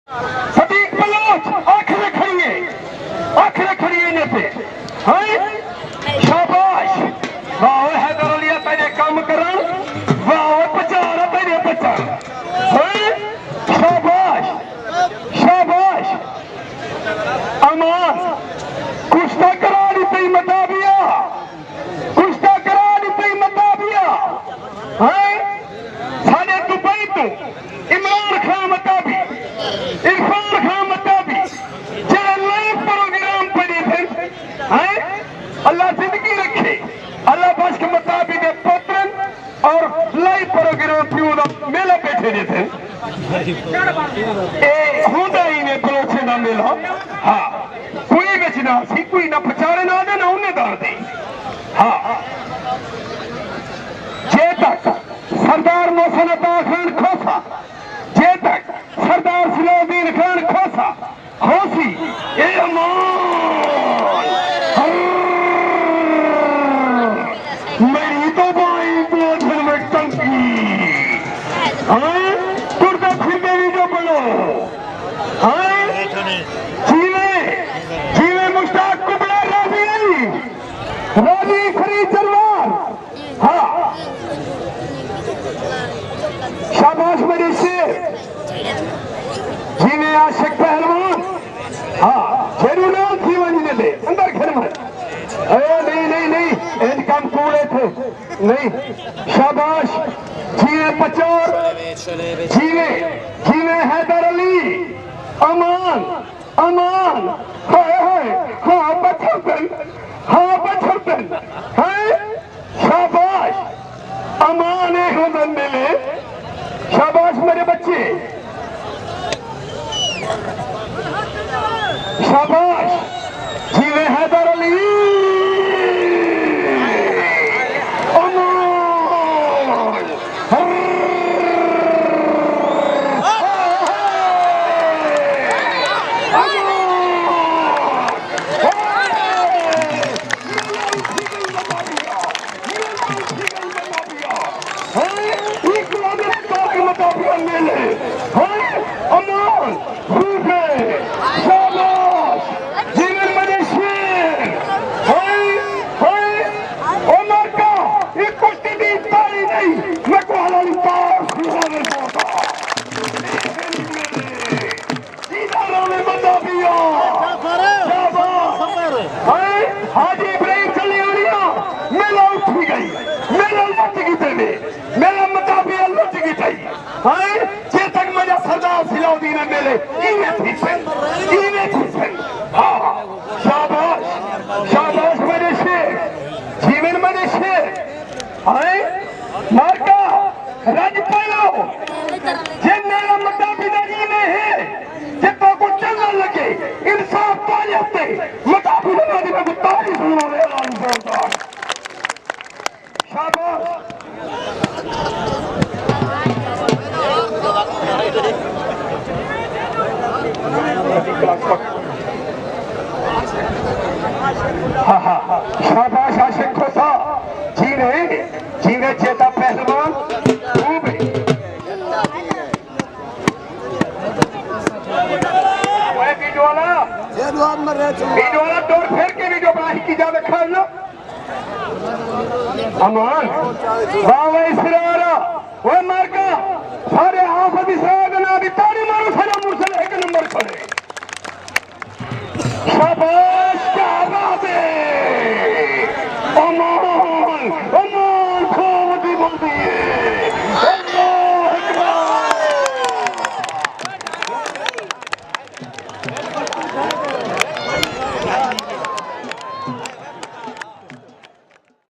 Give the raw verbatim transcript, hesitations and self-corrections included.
صدیق بلوچ، اکھ رکھڑیے، اکھ رکھڑیے نے پہ۔ ہائیں؟ شاباش۔ واہ اوئے حیدر علی، تیرے کم کرن۔ واہ اوئے پچار، تیرے پچار۔ ہائیں؟ شاباش۔ شاباش۔ امان۔ کشتہ کرا ݙتی متابیا۔ کشتہ کرا ݙتی متابیا۔ ہائیں؟ ساݙے دبئی توں عمران خان متابی، عرفان خان متابی، جیڑھے لائیو پروگرام پڑھے تھے، ہائیں؟ اللہ زندگی رکھے، اللہ بخش متابی دے پترن اور لائیو پروگرام پیو دا میلہ بیٹھے دے تھے۔ اے ہوندا ہی نے بلوچیں دا میلہ۔ ہاں، کوئی وچ نہ سی، کوئی نہ پچارے نہ دے، نہ انہیں دار دے۔ ہاں۔ جے تک سردار محسن عطا خان کھوسا، جے تک سردار صلاح الدین خان کھوسا ہوسی، اے امان۔ ہر میری تو بھائی تو اٹھن میں ٹنکی۔ ہاں، ٹردا پھردا وی جو بنو۔ ہاں، جیویں، جیویں مشتاق کبلا راضی علی، راضی فرید جروار۔ ہاں۔ شاباش میرے شیر۔ جیویں عاشق پہلوان۔ ہاں۔ جیڑو نال تھی ونڄ دے۔ اندر گھن ونڄ۔ اے نہیں، نہیں، نہیں۔ انج کم کوڑے تھے۔ نہیں۔ شاباش۔ جیویں پچور۔ جیویں، جیویں حیدر علی۔ امان۔ امان، ہائے ہائے، ہاں بچھڑ پن، ہاں بچھڑ پن، ہیں؟ شاباش، امان اے ہندن ملے، شاباش میرے بچے، شاباش، جیویں حیدر علی، امان۔ شاباش۔ جیون مجے شیر۔ ہائے، ہائے۔ او مارکا، اے کشتی دی تاڑی نہیں، میں کو حلال پاس کھانے پاتا۔ جیدا نام ہے متابیا۔ شاباش۔ ہائے، حاجی ابراہیم چلیانیا، میلا اٹھی گئی، میلا لٹ گئی تینے، میلا متابیا لٹ گئی تئی۔ ہائے، جے تک مجا سردار صلاح الدین ایم ایل اے، ایویں تھی سن، ایویں تھی سن۔ ہاں، شاباش، شاباش میرے شیر، جیون میرے شیر۔ ہائے، مارکا، رج پالو، جے میرا متابی دا ایویں ہے، جے تو کو چنگا لگے، انصاف پالے تے، متابی دا دی میں تاریخ سنو لے، اعلان زوردار۔ شاباش۔ ہاں، ہاں، شاباش عاشق کھوسا۔ جیویں، جیویں جیتا پہلوان۔ خوب ہے۔ اوئے ویڈیو والا۔ ویڈیو والا ٹور پھر کے ویڈیو بنائی کی جاوے کھڑ لو۔ امان۔ واہ واہ اسرار۔ اوئے مارکا۔ سارے حافظ اسرار دے نام دی تاڑی مارو۔